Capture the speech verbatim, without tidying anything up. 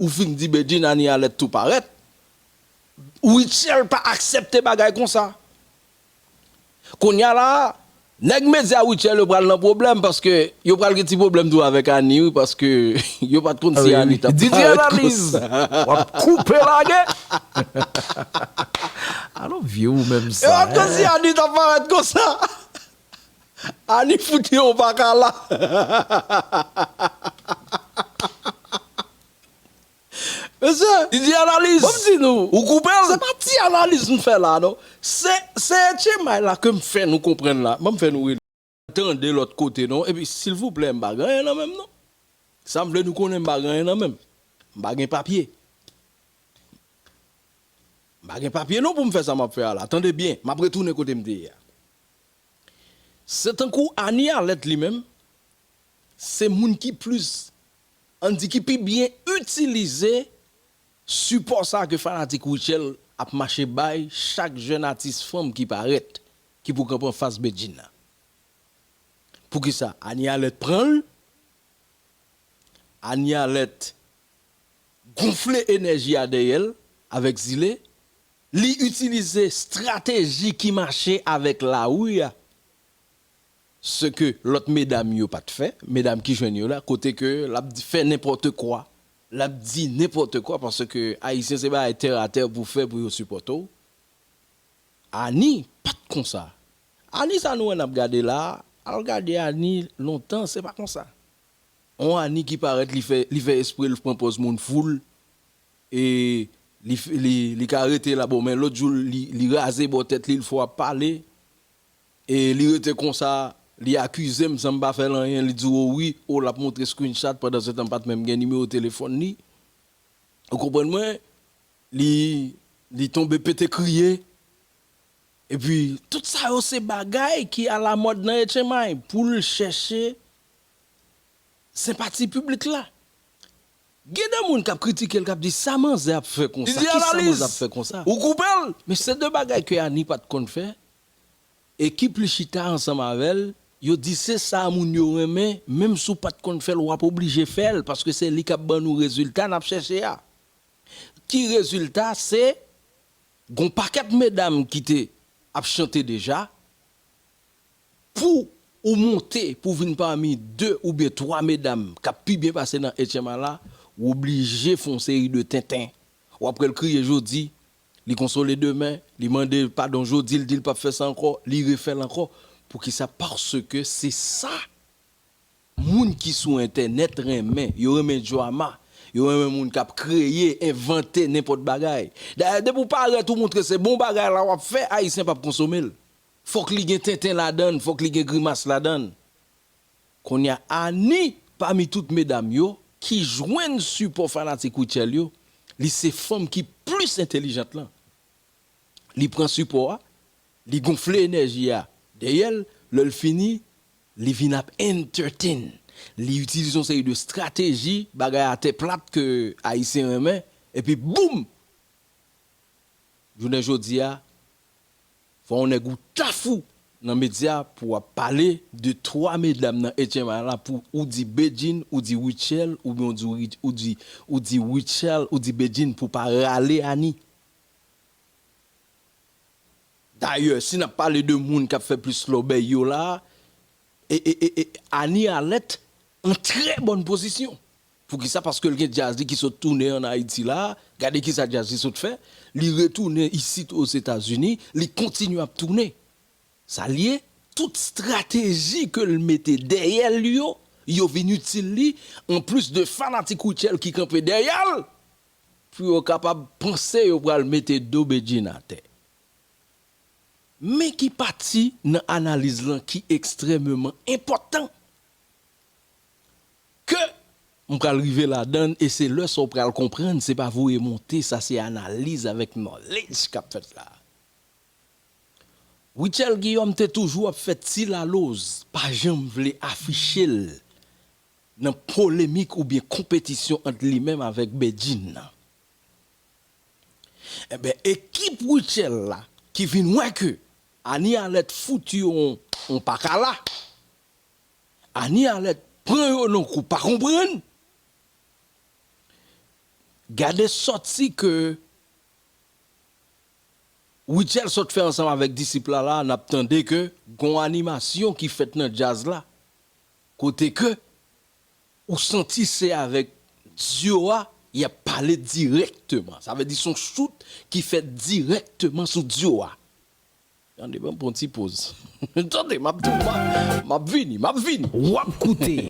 Ou fin di Bedjine, Annie Alerte tou parèt. Rutshelle pa aksepte bagay konsa. Kounye a la, nèg medya Rutshelle yo pral nan pwoblèm paske yo pral gen ti pwoblèm tou avèk Annie wi, paske yo pa t konn si Annie t ap parèt konsa. Didier Analyse, w ap koupe lage. Alò vye ou menm sa. Yo pa t konn si Annie t ap parèt konsa. Annie fout yon pakala. Mesye, Didier Analyse, ban m di nou, ou koupe l. Se pa ti analiz m fè la non. Se, se Etchemay la ke m fè nou konprann la. Ban m fè nou rele. Tande lòt kote non. Epi silvouplè, m pa gen anyen nan men m non. Sa m vle nou konnen, m pa gen anyen nan men m. M pa gen papye. M pa gen papye non pou m fè sa m ap fè a la. Tande byen, m ap retounen kote m te ye a. Se tankou Annie Alerte li menm, se moun ki plis, ann di ki pi byen itilize sipò sa ke fanatik Rutshelle ap mache bay chak jèn atis fanm ki parèt, ki pou kanpe anfas Bedjine nan. Poukisa? Annie Alerte pran l, Annie Alerte gonfle enèji a dèyè l avèk zile, li itilize estrateji ki mache avèk lari a, se ke lòt medam yo pa t fè, medam ki jwenn yo la, kote ke l ap di, fè nenpòt kwa, l ap di nenpòt kwa, paske Ayisyen se bagay tèratè pou fè pou yo sipòte w. Annie pa t konsa. Annie sa nou wè n ap gade la, al gade Annie lontan, se pa konsa. On Annie ki parèt, li fè, li fè espre l pran pòz moun fou l, e li, li, li ka rete la, bon, men lòt jou, li, li raze bò tèt li, l fò ap pale, e li rete konsa, li akize m san m pa fè l anyen, li di w wi, o, l ap montre screenshot, pandan se tan m pa t menm gen nimewo telefòn li. Ou konprann mwen? Li, li tonbe pete kriye. Epi, tout sa yo se bagay ki alamòd nan Etchemay pou l chèche senpati piblik la. Gen de moun k ap kritike l, k ap di, "Sa manzè ap fè konsa? Kisa manzè ap fè konsa?" Ou koupe l. Men se de bagay ke Annie pa t konn fè. Ekip li chita ansanm avè l, yo di se sa moun yo renmen, menm si w pa t konn fè l, w ap oblije fè l, paske se li k ap ban nou rezilta n ap chèche a. Ki rezilta? Se gon pakèt medam ki te ap chante deja, pou ou monte, pou vin pami de oubyen twa medam k ap pi byen pase nan Etchemay la, w oblije fè yon seri de tenten. W ap wè l kriye jodi, li konsole demen, li mande padon jodi, l di l p ap fè sa ankò, li refè l ankò. Poukisa? Paske se sa moun ki sou entènèt renmen. Yo renmen drama, yo renmen moun k ap kreye, envante nenpòt bagay. Dayè, depi w parèt ou montre se bon bagay la w ap fè, Ayisyen p ap konsome l. Fòk li gen tenten ladan l, fòk li gen grimas ladan l. Kounye a, Annie, pami tout medam yo, ki jwenn sipò fanatik Rutshelle yo, li se fanm ki plis entèlijant lan. Li pran sipò a, li gonfle enèji a dèyè l, lè l fini, li vin ap entertain. Li itilize yon seri de estrateji, bagay atè plat ke Ayisyen renmen, epi boum! Jounen jodi a, fò yon nèg ou tafou nan medya pou w ap pale de twa medam nan Etchemay la pou ou di Bedjine, ou di Rutshelle, oubyen ou di, ou di, ou di Rutshelle, ou di Bedjine pou pa rale Annie. Dayè, si n ap pale de moun k ap fè plis lòbèy yo la, e, e, e, e, Annie Alerte an trè bòn pozisyon. Poukisa? Paske l gen djaz li ki sot tounen ann Ayiti la, gade kisa djaz li sot fè, li retounen isit Ozetazini, li kontinye ap tounen. Sa l ye, tout estrateji ke l mete dèyè l yo, yo vin itil li, anplis de fanatik Rutshelle ki kanpe dèyè l, pou yo kapab panse yo pral mete do Bedjine atè. Men ki pati nan analiz lan ki ekstrèmeman enpòtan ke m pral rive ladan l, e se lè sa w pral konprann, se pa voye monte, sa se analiz avèk knowledge k ap fèt la. Rutshelle Guillaume te toujou ap fè ti laloz, pa janm vle afiche l nan polemik oubyen konpetisyon ant li menm avèk Bedjine nan. Enben, ekip Rutshelle la, ki vin wè ke Annie Alerte fout yo yon, yon pakala, Annie Alerte pran yo nan kou pa konprann, Gade sòti ke Rutshelle sot fè ansanm avèk disip la la, n ap tande ke gon animasyon ki fèt nan djaz la, kote ke ou santi se avèk dyo a y ap pale dirèkteman. Sa vle di se yon chout ki fèt dirèkteman sou dyo a. Tande, ban m pran ti poz. Tande, m ap di w, m ap vini, m ap vini. W ap koute.